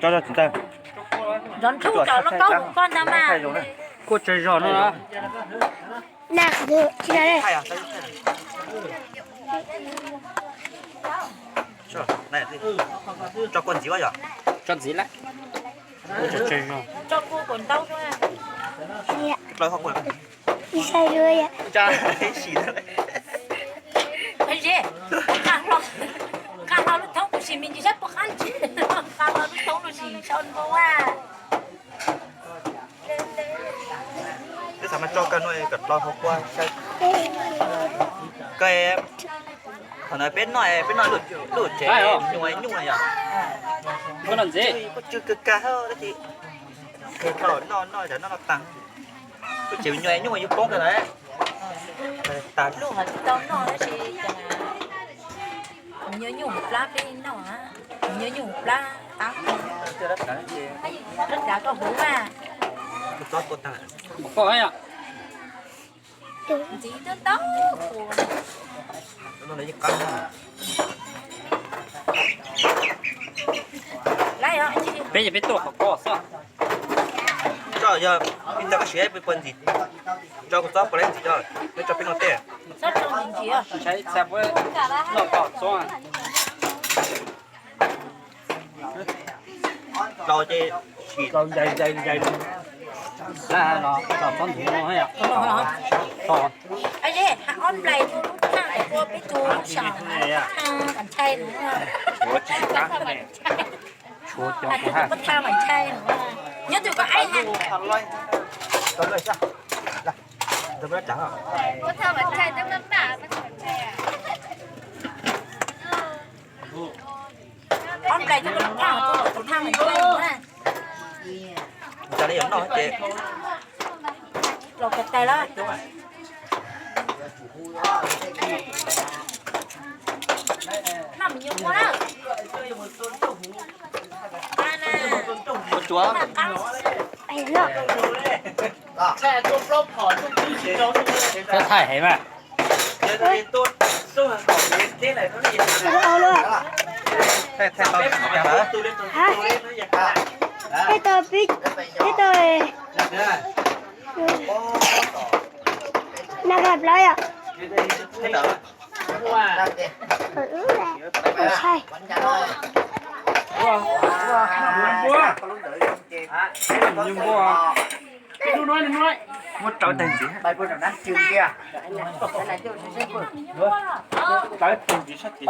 Tso tsis tawg. Zov ntsuj tso lub kaub hauv koj ntag mas. Kuj tsawg zog no. Tso kua ntxiv yom. Tso ntxiv lawm. Kuj tsawg zog. Tso kua kaum ntau. Nqa hlo lub thoob kuv sim me ntsis saib puas qab ntsis. Nqa hlo lub thoob lub sim sau npau a. Peb xav mas tso kawg no kom dlhau hauv kua saib. Kawg, thaum ntawd peb noj, peb noj lub tsev nyuj nyuj yom. Kuj tsw kawg kawg tab sis thaum noj noj cov noj noj tag. Lub tsev nyuj nyuj yus poob kawg lawm. Lub hov tsis tau noj tab sis nyuj nyuj plab peb noj, nyuj nyuj plab qab. Rab dav koj huv mas. Ntxiv twb ntau. Peb yog peb tuaj qhov koj xwb. Tso yog peb txog koj siav peb puas ntxim, tso kuv txob puas laib ntxim tso, peb tso peb no tej. Txhob tso ntxim ntxim os. Saib txhia puas noj tau txob. Dlau ces sim dlau ncaig ncaig ncaig. Lawm los txhob ntxim no yom. Tso. Ob nplais tus lub thaj ua peb tus lub sam thaj Vam Chai no. Tshuav tsis tau ne. Tshuav cov kuv haj. Thaj Vam Chai no. Nyob tus koj aib haj. Thaj Vam Chai. Ob nplais tus lub thaj, tus thaj Vam Chai no. Ntsa li yog noj ces los kawg tais lawm. Noj me nyuam qhuav lawm. Ua tsuav. Thaij heev mas. Thaij tau tsis tau lawm. Thaij tau pib, thaij tau. Nag kab plaub yom. Thaij tau. Ntxhais. Nyuj npua. Muab rawv tag ntxiv. Rawv tag ntxiv sab tid.